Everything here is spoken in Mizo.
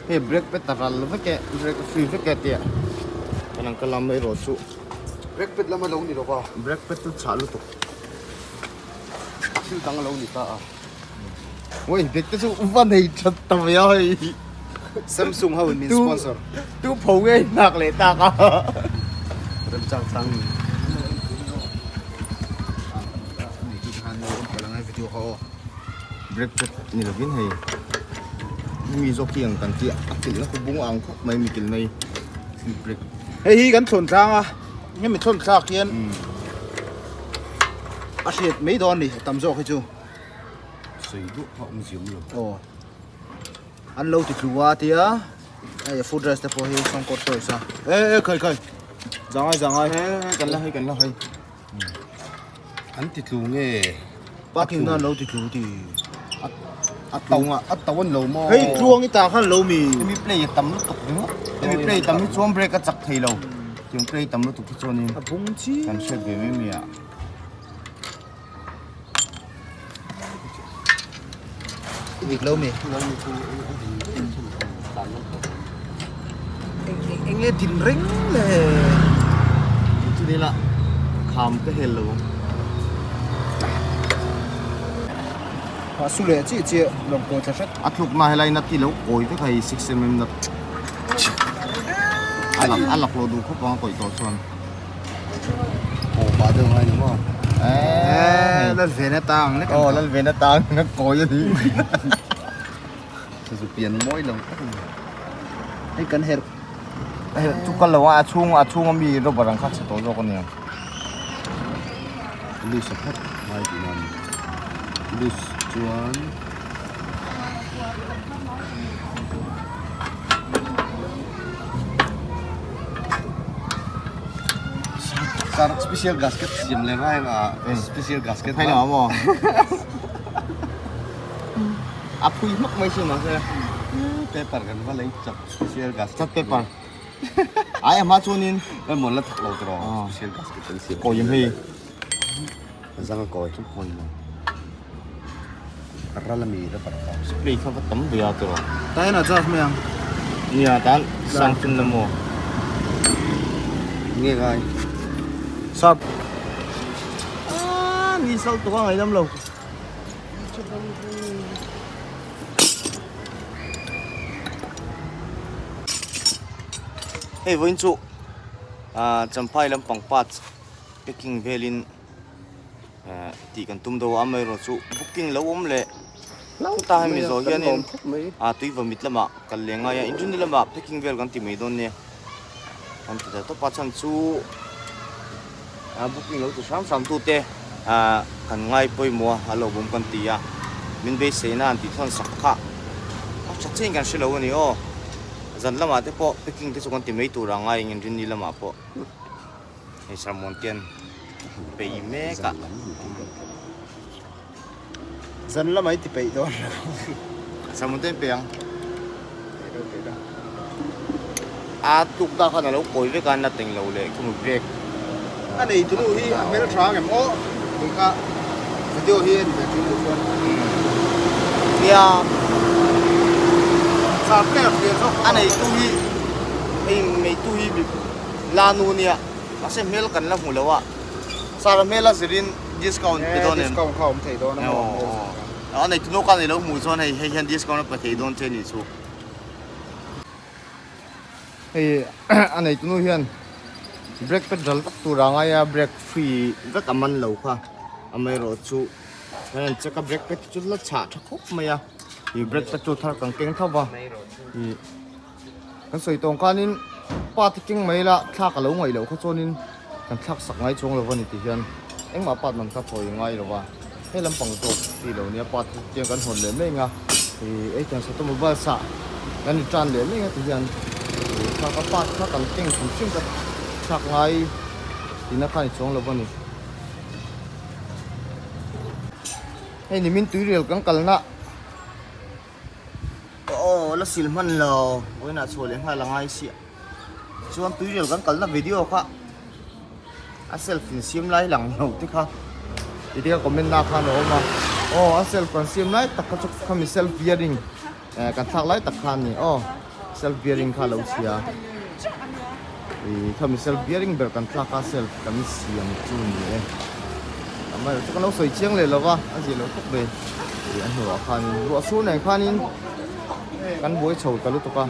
Hei brake pad a ral vek e, brake a free vek e tia kan ang ka lam erawh chu. Brake pad lam a lo ni lo va. Brake pad chu chhah lutuk. Thil dang a lo ni ta a. Ui bag te chu va nei that ta mai a hei. Samsung ho in min sponsor. Tu pho nge hnak leh tak a. Remchang chang. Brake pad ni lovin hei mi zawk hi ang kan tih a kilh na khu bung ang khawp mai mi kilh nei brake. Hei hi kan thlawn tlang a hemi thlawn thlak hian a hriat mai dawn a ni tam zawk hi chu. Sawi duah kha awm ziam lo. Aw an lo ti tlu a tia hei food rice te pawh hi sawngkaw toys a e e khai khai zangai zangai kan la hei kan la hei. An ti tlu nge? Parking nan lo ti tlu ti. A to a to an lo maw? Hei tluang i ta khan lo mi. Hemi play a tam lutuk ringawt. Hemi play tam hi chuan break a chak thei lo. Tiang play tam lutuk hi chuanin A bung chi. Kan hriat ve mai mai a. I dik lo mi. Eng nge din reng le. Chu ni la kham ka hel lo. A su leh chiah chiah lawng kawi thla hret. A tluk na helai na ti lo kawi vek hei 6mm na a lak a lak lo duh khawp ang a kawi tawh chuan. Aw pah deuh ngai ni maw? Eh lal ve na tang lek. Aw lal ve na tang a kawi a ni. Chu pian mawi lo tak a ni. Hei kan herh. Herh chu kal lo a, a chhung a chhung ami rubber ang kha chhe tawh zawk a nia. Loose a phawt ngai tih na a ni. Loose chuan Sir special gasket siam leh ngai ang a special gasket Phai lo maw? A phui hmak mai si mahse. Paper kan va lei chak special gasket. Chat paper. Ai a hma chuanin Kan mawn la thak lo tawh special gasket kan siam. Kawi em hei. Zang a kawi. Chu kawi lo. Ral ami la par kha. Spray kha va tam ve a tawh. Tan a charge mai ang. Nia tan sang chun la maw. Nge ngai. Sap. Ah ni sal tuk a ngaidam lo. Hei vawiin chu ah Champhai lampang parts packing velin eh tih kan tum deuh a amaherawhchu booking lo awm leh ta hemi zawh hianin ah tui vawmit lamah kal leh ngai a inrinni lamah packing vel kan ti mai dawn nia kan ti ta tawp a chhan chu ah booking lo ti hram hram tute ah kan ngai pawimawh a a lo awm kan ti a min beiseina an tih thawn sak kha a tha chiahin kan hre lo a ni aw zan lamah te pawh packing te chu kan ti mai tur a ngai inrinni lamah pawh. Hei sermon te an peih mek a. Zan lamah i ti peih dawn lo. Sermon te an peih ang. A tuk ta khan a lo kawi vek a, na teng lo leh khumi brake. A nei tunu hi a hmel tha ang em aw tih kha video hi en ve thin lo chuan. Nia. Sir player hriat zawk A neitu hi hei meitu hi. La nu nia mahse hmel kan la hmu lo a sir a hmel a zirin discount pe dawn em discount kha awm thei dawn a maw hmel zir khan a nei tunu ka nei lo hmuh chuan hei hei hian discount a pe thei dawn che nih chu hei a nei tunu hian brake pad ral vak tur a ngai a brake free vek a man lo kha amaherawh chu kan han check a brake pad chu la chhah tha khawp mai a ih brake pad chu thar kan keng tho va ih. Kan sawi tawng khanin pa te keng mai la thlak a lo ngaih loh kha chuanin kan thlak sak ngai chuang lo a ni ti hian engmah part man kha phawi ngai lo va, he lampang zawk ti lo nia part chu tiang kan hawn leh mai ang a, ih ei kan sawta mobile sah kan ri tan leh mai ang a ti hian ih thlak a part kha kan keng hrim hrim ka thlak ngai tihna kha a ni chuang lo a ni. Hei nimin tuirial kan kalna. Aw la sil hman lo vawiinah chhuah leh nghal a ngai siah chuan tuirial kan kalna video kha a self in siam lai lang lo te kha ti te kha comment na khan a awm a aw a self kan siam lai tak kha chu khami self bearing eh kan thlak lai tak kha a ni aw. Self bearing kha a lo chhia ih khami self bearing ber kan thlak a self kan siam chu ni e amaherawhchu kan lo sawi chiang leh lo va a zia lo khawp mai ih a hnuah khanin ruah sur nen khanin kan buai chho ta lutuk a.